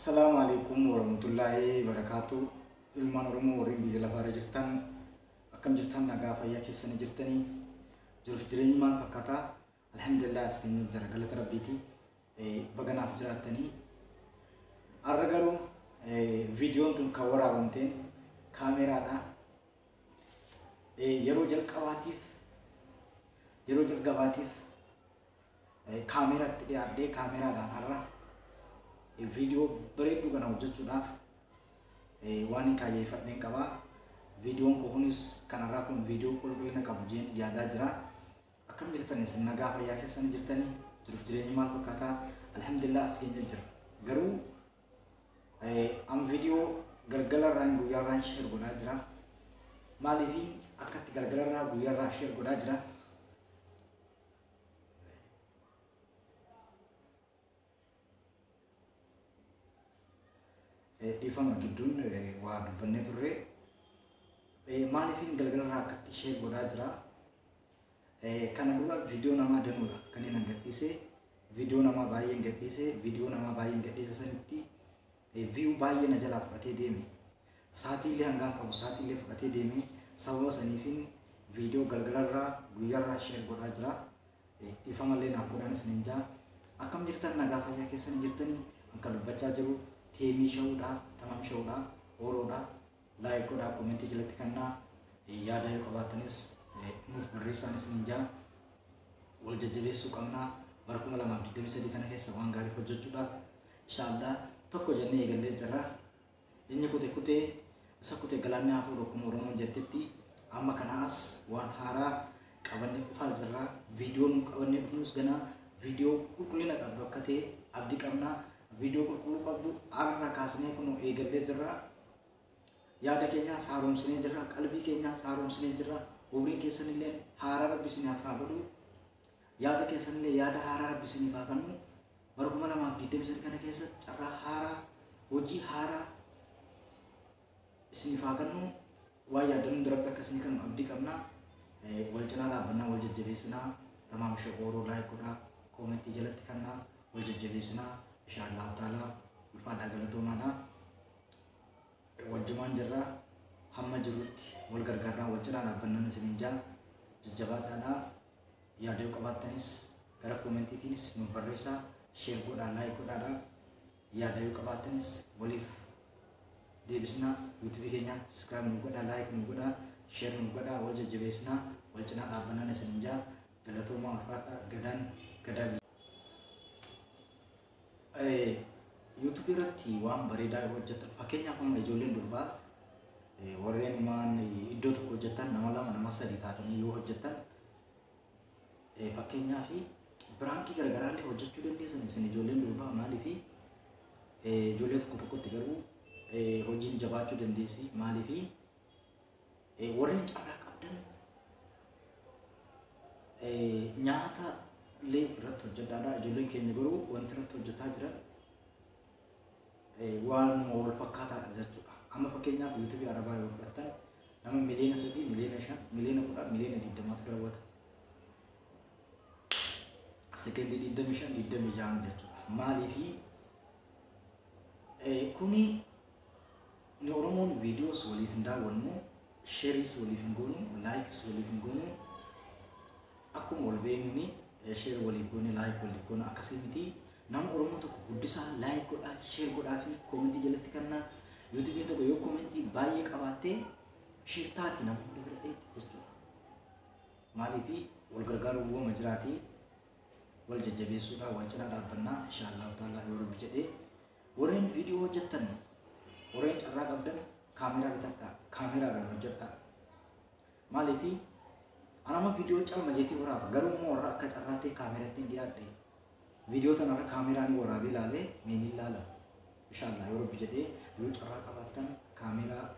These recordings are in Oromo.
Assalaamu alaikum warahmatullaahi wabarakaatu. Ilmaan Oromoo warreen biyya lafaarra jirtan, akkam jirtan? Nagaa fayyaa keessanii jirtanii? Jiruuf jireenyi maal fakkaataa? Alhamdulillah, as keenya jira, galata rabbiiti. Baganaaf jiraattanii. Har'a garuu viidiyoon tun kan waraabamteen kaameraadha. Yeroo jalqabaatiif kaameeraatti dhiyaadhee kaameraadhaan har'a viidiyoo bareedduu kana hojjechuudhaaf waan hin kaayyeeffadheen qaba. Viidiyoon koo kunis kanarraa kun viidiyoo qulqullina qabu jeen yaadaa jira. Akkam jirtan isin? Nagaa fayyaa keessanii jirtanii? Jiruuf jireenyi maal fakkaataa? Alhamdulillah, as keenya jira. Garuu an viidiyoo galgalarraan guyyaarraan share godhaa jira. Maaliif akkatti galgalarraa guyyaarraa share godhaa jira? Dhiifama, gidduun waa dubbannee turre. Maaliifin galgalarraa akkatti share godhaa jira? Kana dura viidiyoo namaa danuudha kan inni gadhiise. Viidiyoo namaa baay'een gadhiise. Viidiyoo namaa baay'een gadhiise sanitti view baay'ee na jalaa fudhatee deeme. Saatiilee hangaan qabu saatiilee fudhatee deeme. Sababa saniifin viidiyoo galgalarraa guyyaarraa share godhaa jira. Dhiifamallee naaf godhaan isiniin jaa. Akkam jirtan? Nagaa fayyaa keessanii jirtanii? Akka dubbachaa jiru teemii sha'uudha, tamam sha'uudha, ooroodha. Like godhaa, koomentii jalatti kennaa, yaada yoo qabaattanis nuuf barreessaan isiniin jaa. Wal jajjabeessuu qabnaa. Bara 2023 kana keessa waan gaarii hojjechuudhaaf inshaallah tokko jennee eegallee jirra. Inni kute kutee isa kute galaanni hafuudha akkuma Oromoon jettetti, amma kanaas waan haaraa qabannee dhufaa jirra. Viidiyoon nu qabannee dhufnus ganaa viidiyoo qulqullina qabdu akka ta'e abdii qabna. Viidiyoo qulqulluu qabdu har'a kaasnee kun eegallee jirra. Yaada keenyaas haaromsinee jirra. Qalbii keenyaas haaromsinee jirra. Umriin keessanillee haaraa rabbi isiniif haa godhu. Yaada keessanillee yaada haaraa rabbi isiniif haa kennu. Bara 2023 kana keessa carraa haaraa, hojii haaraa isiniif haa kennu. Waan yaadan hunda rabbi akka isinii kennu abdii qabna. Wal cinaa dhaabbannaa, wal jajjabeessinaa. Tamaam shakooroo like godhaa. Koomentii jalatti kennaa. Wal jajjabeessinaa. Inshaallahu ta'ala, ulfaadhaa, galatoomaadhaa. Wajjumaan jirra, hamma jirrutti wal gargaarraa, wal cinaa dhaabbannaan isiniin jaa. Jajjabaadhaadhaa. Yaada yoo qabaattanis gara koomentiitiinis nuuf barreessaa. Share godhaa, like godhaadhaa. Yaada yoo qabaattanis waliif deebisnaa. Yuutuubii keenya subscribe nu godhaa, like nu godhaa, share nu godhaa, wal jajjabeessinaa, wal cinaa dhaabbannaan isiniin jaa. Galatoomaa, ulfaadhaa. Gadaan gadaa. Yuutuubii irratti waan bareedaa yoo hojjetan, fakkeenyaaf amma ijoolleen durbaa warreen maan iddoo tokko hojjetan, nama lama, nama sadi taatanii yoo hojjetan, fakkeenyaaf prankii garaagaraallee hojjechuu dandeessan isin ijoolleen durbaa. Maaliif ijoollee tokko tokkotti garuu hojiin jabaachuu dandeessi. Maaliif warreen carraa qabdan nyaata illee irratti hojjedhaadha. Ijoolleen keenya garuu wanti irratti hojjetaa jiran waan wal fakkaataadha jechuudha. Amma fakkeenyaaf yuutuubii arabaa yoo fudhattan, nama 3 miliyoona, 5 miliyoona, 10 miliyoona, 20 miliyoonatu daawwata. Sekendii 25, 26 jechuudha. Maaliifi kuni? Ni Oromoon viidiyoos waliif hin daawwannu, shareis waliif hin goonu, likeis waliif hin goonu. Akkuma wal beeknuni share waliif goone, like waliif goone akkasii miti. Nama Oromoo tokko guddisaa, like godhaa, share godhaa fi koomentii jalatti kennaa. Yuutuubiin tokko yoo koomentii baay'ee qabaattee share taati, nama hunda bira dheetti jechuudha. Maaliifi wal gargaaruu uumama jiraati, wal jajjabeessuudha, wal cinaa dhaabbannaa inshaallahu taala yoo rabbi jedhee. Warreen viidiyoo hojjettan, warreen carraa qabdan, kaameraa bitadhaa, kaameraadhaan hojjedhaa. Maaliifi anama viidiyoo calma jeetii waraaba, garuu immoo warra akka carraa ta'e kaameratti hin dhiyaadhe. Viidiyoo tanarra kaameraa ni waraabee ilaalee mee ni ilaala. Inshaallah yoo rabbi jedhee, yoo carraa qabaattan kaameraa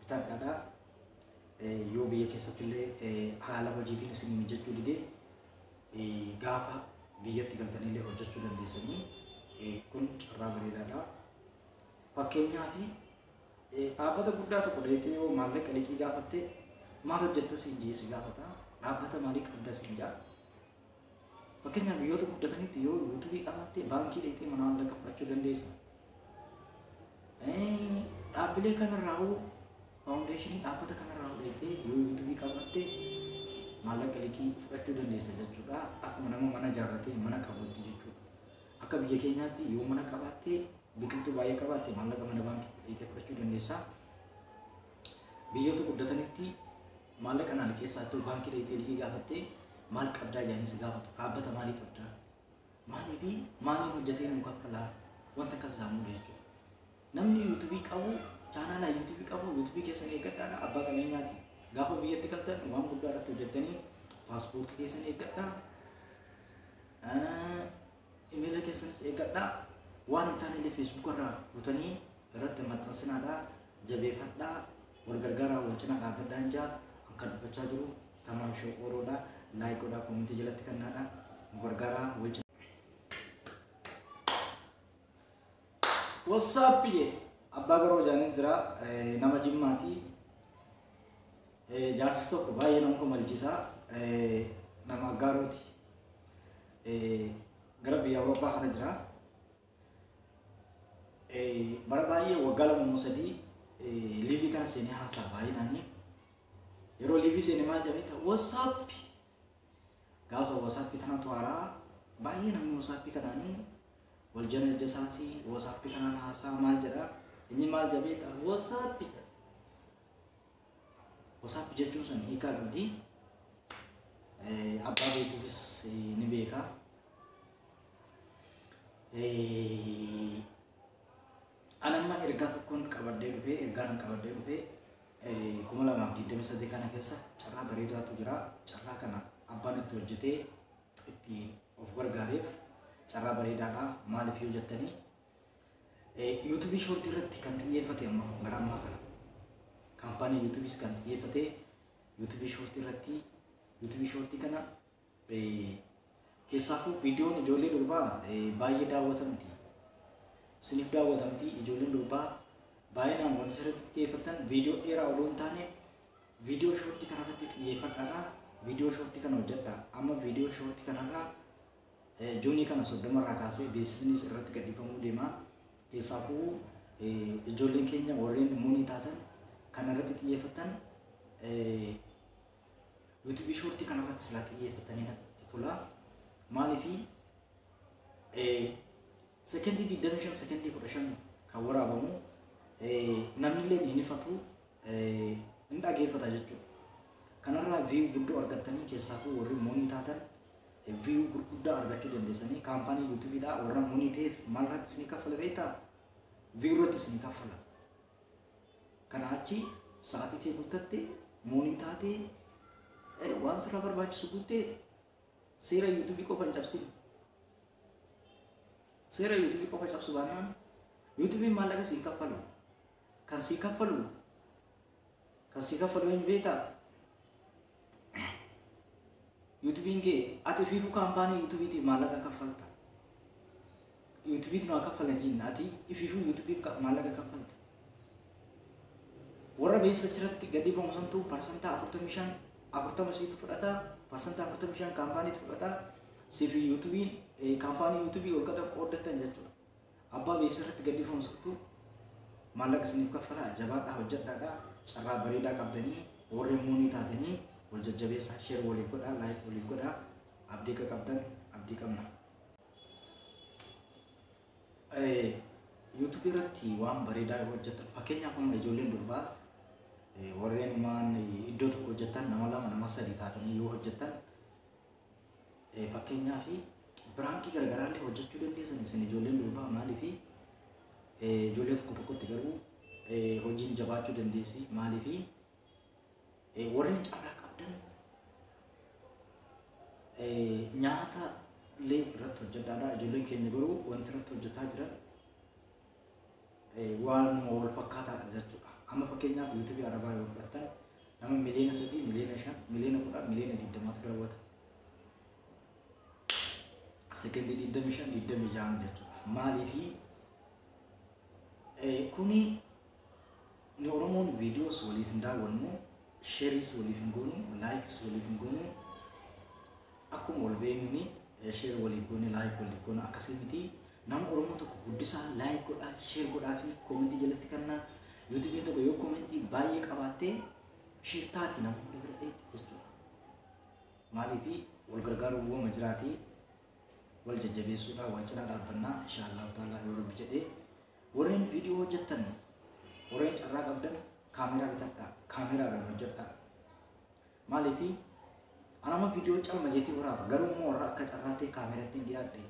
bitadhaadha. Yoo biyya keessatti illee haala hojiitiin isin mijachuu didee, gaafa biyyatti galtanillee hojjechuu dandeessanii, kun carraa bareedaadha. Fakkeenyaaf dhaabbata guddaa tokko deemtee yoo maallaqa liqii gaafatte, maal hojjetta siin jee si gaafata. Dhaabbata maalii qabda siin jaa. Fakkeenyaaf biyyoota guddatanitti yoo yuutuubii qabaatte, baankii deemtee mana maallaqa fudhachuu dandeessa. Dhaabbilee kanarraa hoo faawundeeshinii dhaabbata kanarraa fudhattee yoo yuutuubii qabaatte maallaqa liqii fudhachuu dandeessa jechuudha. Akkuma nama mana ijaarratee mana qabutti jechuudha. Akka biyya keenyaatti yoo mana qabaatte, biqiltuu baay'ee qabaatte, maallaqa mana baankiitti dhiitee fudhachuu dandeessa. Biyyoota guddatanitti maallaqa naa liqeessaa ta'u baankii dhiitee liqii gaafattee maal qabdaa jedhanii si gaafatu. Dhaabbata maalii qabdaa? Maalii fi maaliin hojjetee nuu kaffalaa? Wanta akkas saamuudha jechuudha. Namni yuutuubii qabu, chaanaalaa yuutuubii qabu, yuutuubii keessan eeggadhaadha, abbaa qabeenyaati. Gaafa biyyatti galtan waan guddaa irratti hojjettanii paaspoortii keessan eeggadhaa. Imeela keessanis eeggadhaa. Waan hin taane illee feesbuuk irraa kutanii irratti maxxansinaadhaa, jabeeffadhaa, wal gargaaraa, wal cinaa dhaabbadhaa hin jaa. Kan dubbachaa jiru Tamaam Shoqooroodha. Like godhaa, koomentii jalatti kennaadha. Nu gargaaraa, wal cinaa. What's up jee abbaa garoo jaanii jira, nama Jimmaati. Jaarsi tokko baay'ee nama komalchiisa. Nama Aggaarooti. Gara biyya Awurooppaa kana jira. Bara baay'ee waggaa 2 moo 3 liivii kana seenee haasaa baay'inaanii. Yeroo liivii seenee maal jedhanii ta'u WhatsApp. Gaafa WhatsApp tanatu haaraa, baay'ee namni WhatsApp kanaanii wal jala ijjasaasii WhatsApp kanaan haasaa maal jedhaa, inni maal jedhee ta'a WhatsApp jedha. WhatsApp jechuun sun hiikaa qabdi. Abbaa beekuufis ni beeka. Ani amma ergaa tokkoon qabadhee dhufee, ergaa nan qabadhee dhufee, 2023 kana keessa carraa bareedaatu jira. Carraa kana abbaan itti hojjetee ittiin of gargaareef carraa bareedaadha. Maaliif yoo jettanii, yuutuubii shoortii irratti kan xiyyeeffate amma bara ammaa kana. Kaampaanii yuutuubiis kan xiyyeeffate yuutuubii shoortii irratti, yuutuubii shoortii kana keessaafuu viidiyoon ijoollee durbaa baay'ee daawwatamti. Isiniif daawwatamti ijoolleen durbaa baay'inaan. Wanti sirriitti xiyyeeffattan viidiyoo dheeraa odoo hin taane viidiyoo shoortii kanarratti xiyyeeffadhaadha. Viidiyoo shoortii kana hojjedha. Amma viidiyoo shoortii kanarraa juunii kana 30 irraa kaasee beeksisnis irratti gadhiifamuu deema. Keessaafuu ijoolleen keenya warreen money taatan kan irratti xiyyeeffattan yuutuubii shoortii kanarratti silaa xiyyeeffatanii natti tola. Maaliifi sekendii 25, sekendii 15 kan waraabamu namni illee hin ifatu, hin dhageeffata jechuudha. Kanarraa view guddoo argattanii, keessaafuu warri money taatan view gurguddaa argachuu dandeessanii. Kaampaanii yuutuubiidhaa warra money ta'eef maal irratti isinii kaffala beektaa? View irratti isinii kaffala. Kana achi sa'aatii ta'e guuttatte, money taatee, waan sirra barbaachisu guuttee, seera yuutuubii qofa hin cabsin. Seera yuutuubii qofa cabsu baannaan yuutuubiin maallaqa sii kaffalu. Kan sii kaffalu eenyu beektaa? Yuutuubiin kee ati ofiifuu kaampaanii yuutuubiitiif maallaqa kaffalta. Yuutuubiitu naa kaffalan jinna, ati ifiifuu yuutuubiif maallaqa kaffalta. Warra beeksisa achirratti gadhiifamu santu 45%, 40 siitu fudhata, 45% kaampaaniitu fudhata. Siifi yuutuubiin kaampaanii yuutuubii ol qaxa qooddatan jechuudha. Abbaa beeksisa irratti gadhiifamu santu maallaqa isiniif kaffala. Jabaadhaa, hojjedhaadhaa, carraa bareedaa qabdanii warreen money taatanii wal jajjabeessaa, share waliif godhaa, like waliif godhaa, abdii akka qabdan abdii qabna. Yuutuubii irratti waan bareedaa yoo hojjetan, fakkeenyaaf amma ijoolleen durbaa warreen waan iddoo tokko hojjetan, nama lama, nama sadi taatanii yoo hojjetan, fakkeenyaaf prankii garagaraa illee hojjechuu dandeessan isin ijoolleen durbaa. Maaliif ijoollee tokko tokkotti garuu hojiin jabaachuu dandeessi. Maaliif warreen carraa qabdan nyaata illee irratti hojjedhaadha. Ijoolleen keenya garuu wanti irratti hojjetaa jiran waan wal fakkaataadha jechuudha. Amma fakkeenyaaf yuutuubii arabaa yoo fudhattan nama 3 miliyoona, 5 miliyoona, 10 miliyoona, 20 miliyoonatu raawwata. Sekendii 25, 26 jechuudha. Maaliifi kuni ni Oromoon viidiyoos waliif hin daawwannu, shareis waliif hin goonu, likeis waliif hin goonu. Akkuma wal beeknuni share waliif goone, like waliif goone akkasii miti. Nama Oromoo tokko guddisaa, like godhaa, share godhaa fi koomentii jalatti kennaa. Yuutuubiin tokko yoo koomentii baay'ee qabaattee share taati nama hunda bira dheetti jechuudha. Maaliif wal gargaaruu uumama jiraati, wal jajjabeessuudha, wal cinaa dhaabbannaa inshaallahu taala yoo Rabbi jedhee. Warreen viidiyoo hojjettan, warreen carraa qabdan kaameraa bitadhaa, kaameraadhaan hojjedhaa. Maaliif anama viidiyoo calma jeetii waraaba, garuu immoo warra akka carraa ta'e kaameratti hin dhiyaadhe.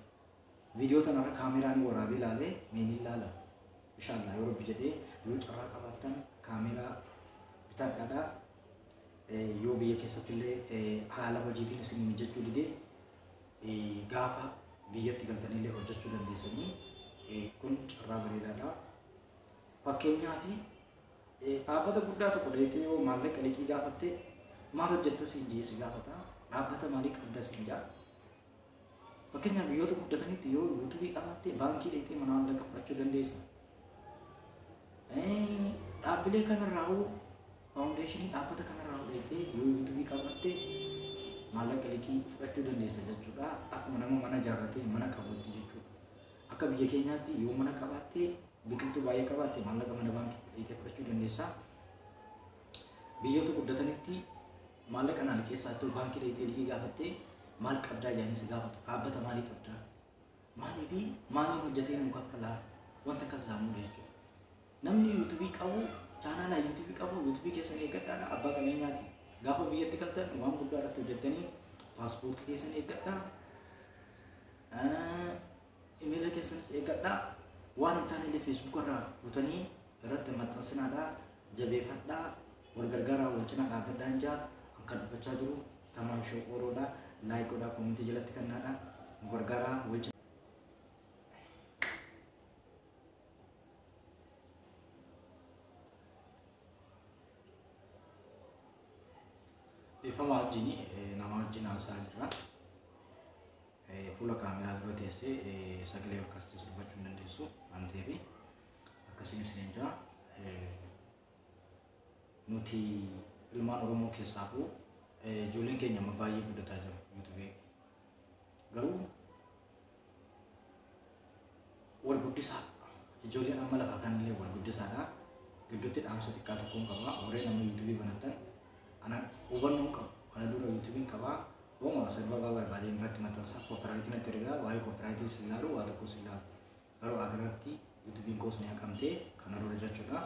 Viidiyoo tanarra kaameraan waraabee ilaalee meeniin ilaala. Inshaallah yoo Rabbi jedhee yoo carraa qabaattan kaameraa bitadhaadha. Yoo biyya keessatti illee haala hojiitiin isin mijachuu didee gaafa biyyatti galtanillee hojjechuu dandeessanii, kun carraa bareedaadha. Fakkeenyaaf dhaabbata guddaa tokko dheetee yoo maallaqa liqii gaafatte, maal hojjetta siin jee si gaafata. Dhaabbata maalii qabda siin jaa. Fakkeenyaaf biyyoota guddatanitti yoo yuutuubii qabaatte baankii dheetee mana maallaqa fudhachuu dandeessa. Dhaabbilee kanarraa hoo, faawundeeshinii dhaabbata kanarraa dheetee yoo yuutuubii qabaatte maallaqa liqii fudhachuu dandeessa jechuudha. Akkuma nama mana ijaarratee mana qabutti jechuudha. Akka biyya keenyaatti yoo mana qabaatte, biqiltuu baay'ee qabaatte, maallaqa mana baankiitti dheetee fudhachuu dandeessa. Biyyoota guddatanitti maallaqa naa liqeessaa ta'u baankii dheetee liqii gaafattee maal qabdaa jedhanii si gaafatu. Dhaabbata maalii qabdaa? Maalii fi maaliin hojjetee nuu kaffalaa? Wanta akkas saamuudha jechuudha. Namni yuutuubii qabu, chaanaalaa yuutuubii qabu, yuutuubii keessan eeggadhaadha, abbaa qabeenyaati. Gaafa biyyatti galtan waan guddaa irratti hojjettanii paaspoortii keessan eeggadhaa. Imeela keessanis eeggadhaa. Waan hin taane illee feesbuuk irraa kutanii irratti maxxansinaadha. Jabeeffadhaa. Wal gargaaraa, wal cinaa dhaabbadhaa hin jaa. Kan dubbachaa jiru Tamaam Shoqooroodha. Like godhaa, koomentii jalatti kennaadha. Nu gargaaraa, wal cinaa. Dhiifama wajjin nama wajjin haasaa jirra. Fuula kaameraa dura teessee sagalee ol kaastee dubbachuu hin dandeessu waan ta'eef akkasiin isiniin jira. Nuti ilmaan Oromoo keessaafuu ijoolleen keenya amma baay'ee guddataa jiru yuutuubii. Garuu wal guddisaa, ijoolleen amma lafa kanallee wal guddisaadha. Gidduutti dhaamsa xiqqaa tokkoon qaba. Warreen amma yuutuubii banattan, ana hubannoon qabu. Kana dura yuutuubiin qabaa. Hooma sirba barbaadeen irratti maxxansa, koopiraayitii natti ergaa, waa'ee koopiraayitii si ilaalu, waa tokko si ilaalu. Garuu akirratti yuutuubiin koos ni haqamtee kana dura jechuudha.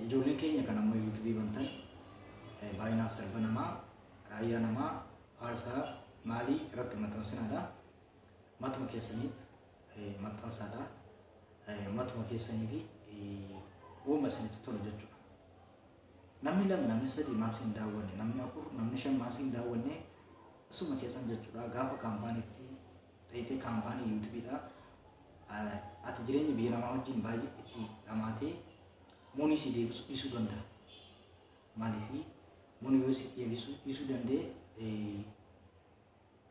Ijoolleen keenya kan amma yuutuubii bantan baay'inaan sirba namaa, raayyaa namaa, faarsaa maalii irratti maxxansinaadha. Matuma keessaniif maxxansaadha. Matuma keessanii fi uuma isinitti tolu jechuudha. Namni lama, namni sadii maasii hin daawwanne, namni afur, namni shan maasii hin daawwanne, isuma keessan jechuudha. Gaafa kaampaaniitti dheetee kaampaanii yuutuubiidha. Ati jireenya biyya namaa wajjin baay'ee itti dhamaatee moonii si deebisuu dhiisuu danda'a. Maaliif moonii yoo si deebisuu dhiisuu danda'e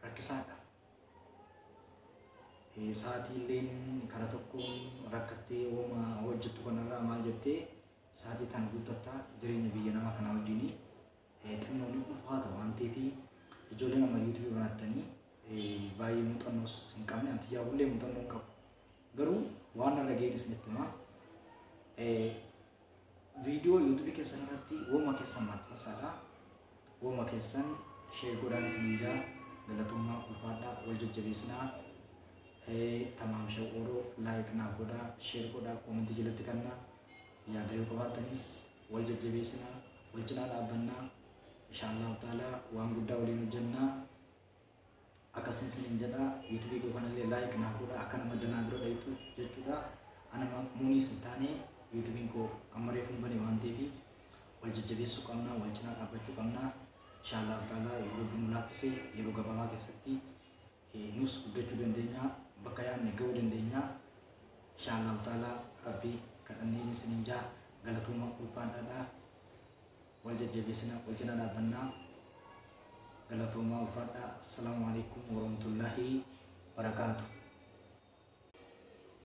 rakkisaadha. Sa'aatii illeen karaa tokkoon rakkattee ooma hojjettu kanarraa maal jettee sa'aatii tana guuttattaa, jireenya biyya namaa kanaa wajjin xinnoo ni ulfaata waan ta'eef ijoolleen amma yuutuubii banattanii baay'ee muuxannoos hin qabne, ati yaabullee muuxannoo hin qabu. Garuu waan narra ga'een isinitti himaa. Viidiyoo yuutuubii keessan irratti wooma keessan maxxansaadha. Wooma keessan share godhaan isiniin jaa, galatummaa ulfaadhaa, wal jajjabeessinaa. Tamaam Shawqooroo like naaf godhaa, share godhaa, koomentii jalatti kennaa. Yaada yoo qabaattanis wal jajjabeessinaa, wal cinaa dhaabbannaa. Inshaallahu ta'ala waan guddaa waliin hojjannaa. Akkasiin isiniin jedha, yuutuubii koo kanallee like naaf godhaa akka nama danaa bira dhayitu jechuudha. Ana muuniis hin taane, yuutuubiin koo amma reefu hin bane waan ta'eef wal jajjabeessuu qabna, wal cinaa dhaabbachuu qabna. Inshaallahu ta'ala yoo Rabbi nu laaffise yeroo gabaabaa keessatti nus guddachuu dandeenya, bakka yaadne ga'uu dandeenya. Inshaallahu ta'ala Rabbi kadhannee isiniin jaa, galatooma, ulfaadhaadha. Wal jajjabeessina, wal cinaa dhaabbannaa. Galatoomaa, ulfaadhaa. Assalaamu alaikum warahmatullaahi barakaatu.